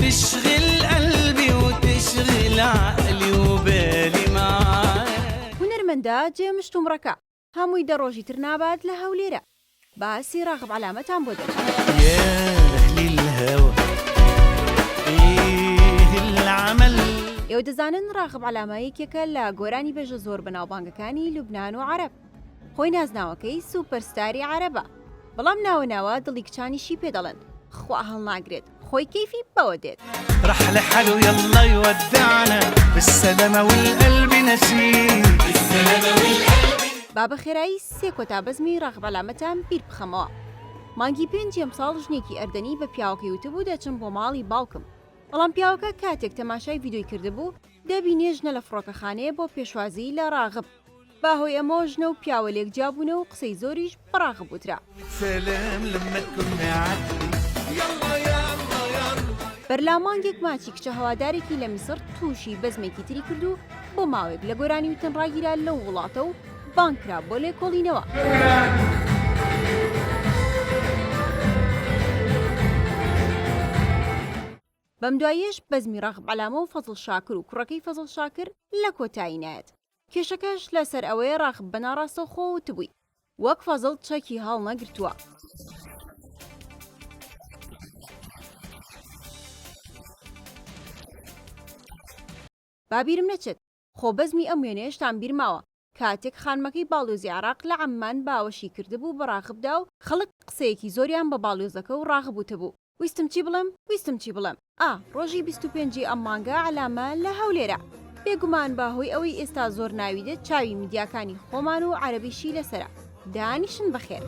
تشغل قلبي وتشغل عقلي وبالي معاك. هونەرمەندە جێ مشتومڕەکە هەمووی دە ڕۆژی تر نابات لە هەولێرە باسی ڕاغب عەلامەتان بۆ دەکەم. يا أهل الهوى إيه العمل. ئێوە دەزانن ڕاغب عەلامە یەکێکە لە گۆرانیبێژە زۆر بەناوبانگەکانی لوبنان و عەرەب. خۆی نازناوەکەی سوپەر ستاری عەرەبە بەڵام ناوە ناوە دڵی کچانیشی پێ دەڵێن خوا هەڵناگرێت خۆی کەیفی بەوە دێت. راح لحاله يلا يودعنا بالسلامة والقلب نسيه. با بە خێرایی سێ کۆتا بەزمی ڕاغب عەلامەتان بیر بخەمەوە. مانگی پێنجی ئەمساڵ ژنێکی ئەردەنی بە پیاوەکەی وتبوو دەچم بۆ ماڵی باوکم بەڵام پیاوەکە کاتێک تەماشای ڤیدیۆی کردبوو دەبینێ ژنە لە فڕۆکەخانەیە بۆ پێشوازی لە ڕاغب بە هۆی ئەمەوە ژنە و پیاوە لێک جیا بوونە و قسەی زۆریش بە ڕاغب وترا. بەرلا مانگێک ماچی کچە هەوادارێکی لە میسڕ تووشی بەزمێکی تری کرد و بۆ ماوەیەک لە گۆرانی وتن ڕاگیرا لەو وڵاتە و بانگ کرا بۆ لێکۆڵینەوە. بەم دواییەش بەزمی ڕاغب عەلامە و فەزڵ شاکر و کوڕەکەی فەزڵ شاکر لە کۆتایی نایەت. کێشەکەش لەسەر ئەوەیە ڕاغب بە ناڕاستەوخۆ وتبووی وەک فەزڵ چەکی هەڵنەگرتووە. با بیرم نەچێت خۆ بەزمی ئەم وێنەیەشتان بیر ماوە کاتێک خانمەکەی باڵیۆزی عێراق لە عەممان باوەشی کردبوو بە ڕاغبدا و خەڵک قسەیەکی زۆریان بە باڵیۆزەکە و ڕاغب وتبوو. ویستم چی بڵێم ویستم چی بڵێم ئا ڕۆژی 25 ی ئەم مانگە عەلامە لە هەولێرە بێگومان بە هۆی ئەوەی ئێستا زۆر ناوی دێت چاوی میدیاکانی خۆمان و عەرەبیشی لەسەرە دانیشن بەخێر.